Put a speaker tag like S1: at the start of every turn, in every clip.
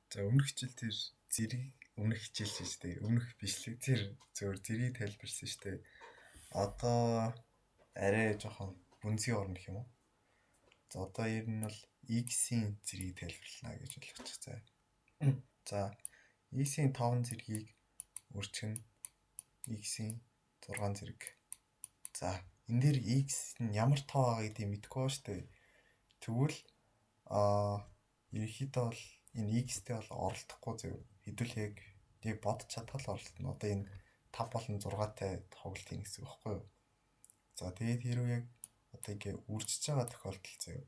S1: За, өмнөх хичээл дээр зэрэг өмнөх хичээл шүү дээ. Өмнөх бичлэг дээр зөвөр зэргийг тайлбарсан шүү дээ. Одоо арай жоохон бүнзгий орно гэх юм уу? За, одоо ер нь бол x-ийн зэргийг тайлбарлана гэж ойлгочих заа. За, x-ийн 5 зэргийг үржих нь x-ийн 6 зэрэг. За, энэ дээр x нь ямар тоо байгаа гэдгийг мэдэхгүй байна шүү дээ. Тэгвэл ерөнхийдөө бол энэ x-тэй бол оролдохгүй зөв. Хэдүүл яг бодож чадхал оролдоно. Одоо энэ 5 болон 6-тай тоглолт хийнэ гэсэн үг байхгүй юу? За, тэгээд хэрвээ яг одоо ингээ үржиж байгаа тохиолдол зөв.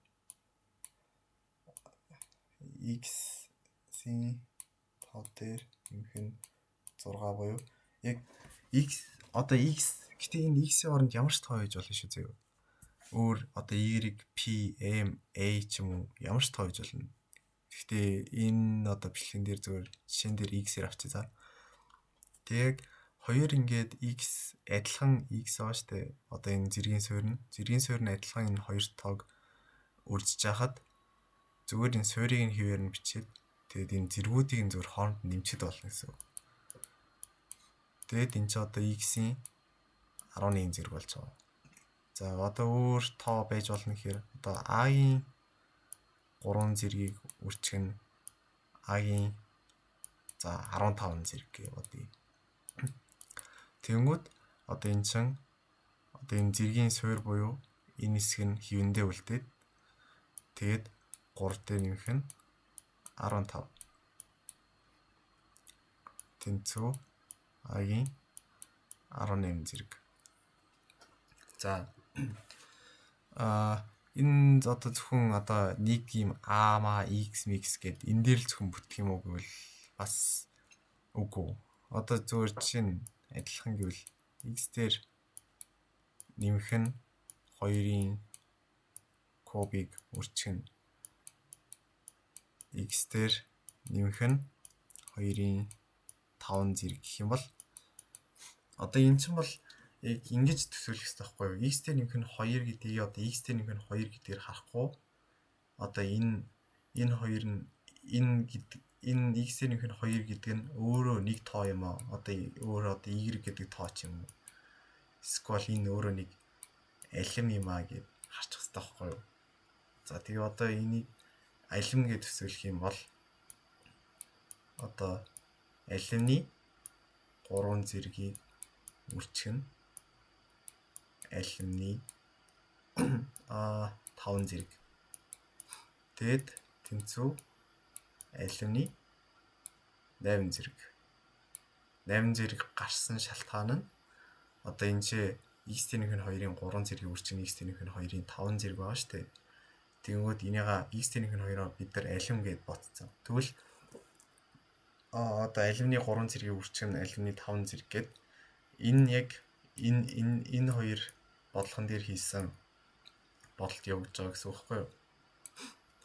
S1: X-ийн 5 дээр нэмэх нь 6 буюу яг x, одоо x, гэтээ энэ x-ийн оронд ямар ч тоо хийж болно шүү зөө. Өөр одоо y, p, m, a ч юм уу ямар ч тоо хийж болно. Гэхдээ энэ одоо бичлэгэн дээр зөвөр жишээн дээр x-ээр авчи за. Тэг хоёр ингээд x адилхан x байгаа шүү дээ. Одоо энэ зэргийн суурь нь, зэргийн суурь нь адилхан энэ хоёр тоог үржиж хахад зүгээр энэ суурийг нь хэвээр нь бичээд тэгээд энэ зэргүүдийг нь зөвөр хооронд нэмчихэд болно гэсэн үг. Тэгээд энэ ч одоо x-ийн 11 зэрэг болж байгаа. За, одоо өөр тоо байж болно гэхээр одоо a-гийн 3 зэргийг үржих нь a-гийн за 15 зэрэг гэж бодъё. Тэнгүүд одоо энэ чин одоо энэ зэргийн суурь буюу энэ хэсэг нь хэвэндээ үлдээд тэгээд 3 дээр нэмэх нь 15. Тэнцүү а-гийн 18 зэрэг. За, энэ одоо зөвхөн одоо нэг юм а ма x mix гэд энэ дээр л зөвхөн бүтэх юм уу гэвэл бас үгүй. Одоо зөвхөн жишээ нь адилхан гэвэл x дээр нэмэх нь 2-ын кубыг үржих нь x дээр нэмэх нь 2-ын 5 зэрэг гэх юм бол одоо энэ чинь бол яг ингэж төсөөлөх хэрэгтэй байхгүй юу? X дээр нэмэх нь 2 гэдгийг одоо x дээр нэмэх нь 2 гэдгээр харахгүй одоо энэ хоёр нь энэ гэдэг энэ x дээр нэмэх нь 2 гэдэг нь өөрөө нэг тоо юм аа. Одоо өөрөө одоо y гэдэг тоо ч юм уу. Эсвэл энэ өөрөө нэг алим юм аа гэд харчих хэрэгтэй байхгүй юу? За, тэгээ одоо энийг алим гэж төсөөлөх юм бол одоо алимны 3 зэргийг үржих нь алимны 5 зэрэг. Тэгэд тэнцүү алимны 8 зэрэг. 8 зэрэг гарсан шалтгаан нь одоо энэ чи x тэнийх нь 2-ын 3 зэргийг үржих нь x тэнийх нь 2-ын 5 зэрэг байгаа шүү дээ. Тэгэнгүүт энийга x тэнийх нь 2-оо бид нар алим гэд бодцсон. Тэгвэл одоо алимны 3 зэргийг үржих нь алимны 5 зэрэг гэд энэ яг энэ хоёр бодлогон дээр хийсэн бодолт явагдаж байгаа гэсэн үг байхгүй юу?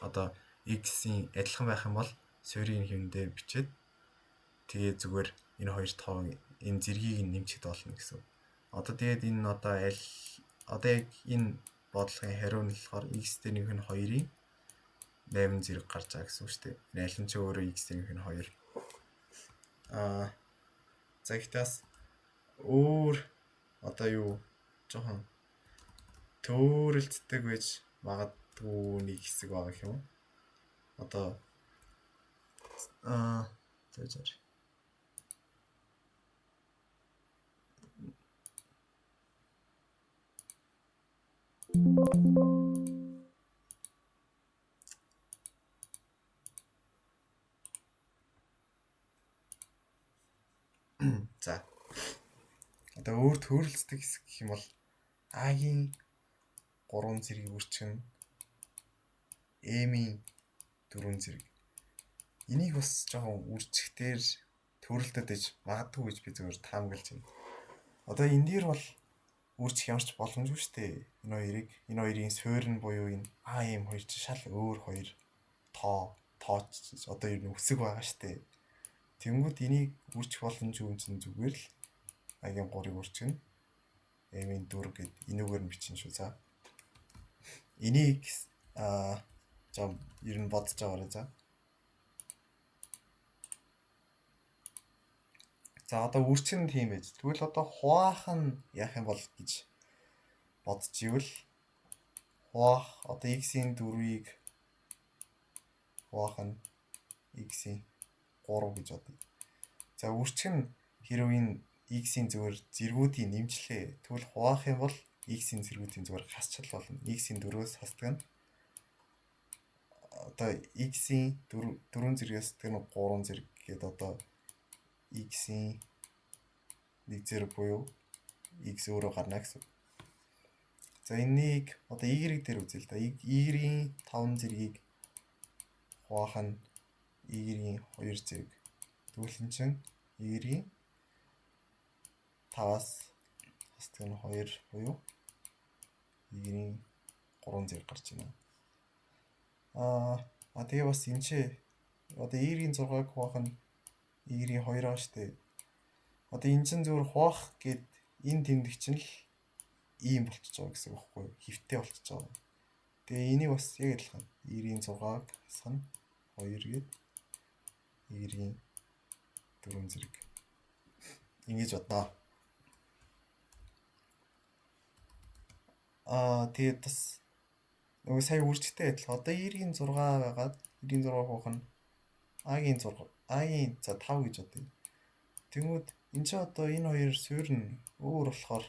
S1: Одоо x-ийн адилхан байх юм бол суурийн хэвэндээ бичээд тэгээ зүгээр энэ хоёр тоо энэ зэргийг нэмчихэд болно гэсэн үг. Одоо тэгээд энэ одоо аль одоо яг энэ бодлогын хариу нь болохоор x дээр нэмэх нь 2-ын 8 зэрэг гарч байгаа гэсэн үг шүү дээ. Энэ аль нь ч өөрөө x дээр нэмэх нь 2. За, ихтэй бас өөр одоо юу жоохон төөрөлддөг байж магадгүй нэг хэсэг байгаа гэх юм уу? Одоо за. За. Одоо өөр төөрөлддөг хэсэг гэх юм бол а-гийн 3 зэргийг үржих нь m-ийн 4 зэрэг. Энийг бас жоохон үржих дээр төөрөлдөд иж магадгүй гэж би зөвөр таамаглаж байна. Одоо энэ дээр бол үржих ямар ч боломжгүй шүү дээ. Энэ хоёрыг, энэ хоёрын суурь нь буюу энэ а m хоёр чинь шал өөр хоёр тоо тооч одоо ер нь үсэг байгаа шүү дээ. Тэнгүүд энийг үржих боломжгүй юм чинь зүгээр л а-гийн 3-ыг үржих нь m-ийн 4 гэд энүүгээр нь бичнэ шүү за. Энийг жоо ер нь бодож байгаарай за. За одоо үрчин тийм байж. Тэгвэл одоо хуваах нь яах юм бол гэж бодож ивэл хуваах одоо x-ийн 4-ийг хуваах нь x-ийн 3 гэж бодъё. За үрчг нь хэрвээ энэ x-ийн зүгээр зэргүүдийн нэмжлээ. Тэгвэл хуваах юм бол x-ийн зэргүүдийн зүгээр хасчил болно. X-ийн 4-өөс хасдаг нь одоо x-ийн 4 зэргээс тэр нь 3 зэрэг гээд одоо x-ийн 1 зэрэг буюу x өөрөө гарна гэсэн. За энийг одоо y дээр үзье л да. Y-ийн 5 зэргийг хуваах нь y-ийн 2 зэрэг. Тэгвэл эн чинь y-ийн 5-аас хасдаг нь 2 буюу y-ийн 3 зэрэг гарч байна. Аа тэгээ бас энэ чи одоо y-ийн 6-г хуваах нь y-ийн 2 байгаа шүү дээ. Одоо энэ чинь зөвхөн хуваах гээд энэ тэмдэг чинь л ийм болчихж байгаа гэсэн үг байхгүй юу? Хэвтэй болчихж байгаа. Тэгээ энийг бас яг адилхан y-ийн 6-г хасах нь 2 гээд y-ийн 4 зэрэг ингэж бодноо. Аа тэгээд бас нөгөө сая үржихтэй адилхан. Одоо y-ийн 6 байгаад y-ийн 6 хуваах нь a-гийн 6 a-гийн за 5 гэж бодъё. Тэнгүүд энэ чинь одоо энэ хоёр суурь нь өөр болохоор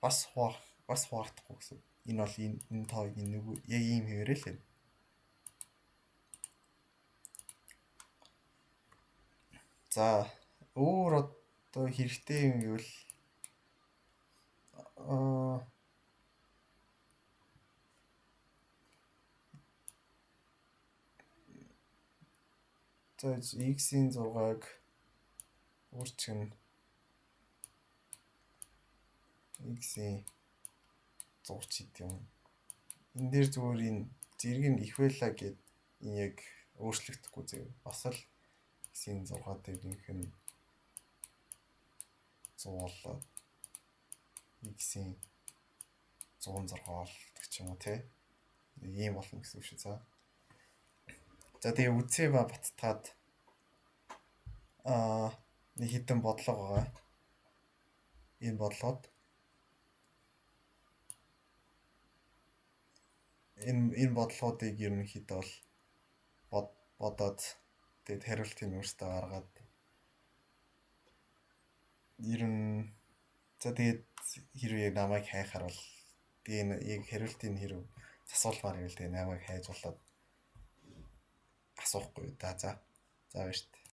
S1: бас хуваах бас хуваагдахгүй гэсэн. Энэ бол энэ тоог энэ нэг яг ийм хэвээрээ л байна. За өөр одоо хэрэгтэй юм гэвэл аа за x-ийн 6-г үрчг нь x-ийн 100 ч гэдэг юм. Энэ дээр зүгээр энэ зэрэг нь их байлаа гэд энэ яг өөрчлөгдөхгүй зөө. Бас л x-ийн 6 дээр нөх нь 100 болоод x-ийн 106 болдог ч юм уу те. Ийм болно гэсэн үг шүү. За. За тэгээ үдсээ ба баттгаад нэг хідэн бодлого байгаа. Энэ бодлогод энэ бодлогоодыг ерөнхийдөө бол бодоод тэгээд хариултыг өөртөө гаргаад ер нь за тэгээд хэрвээ намайг хайхаар бол тэгээ энэ яг хариултыг хэрв засуулмаар байвал тэгээ намайг хайж болоод асуухгүй да. За. За баяртай.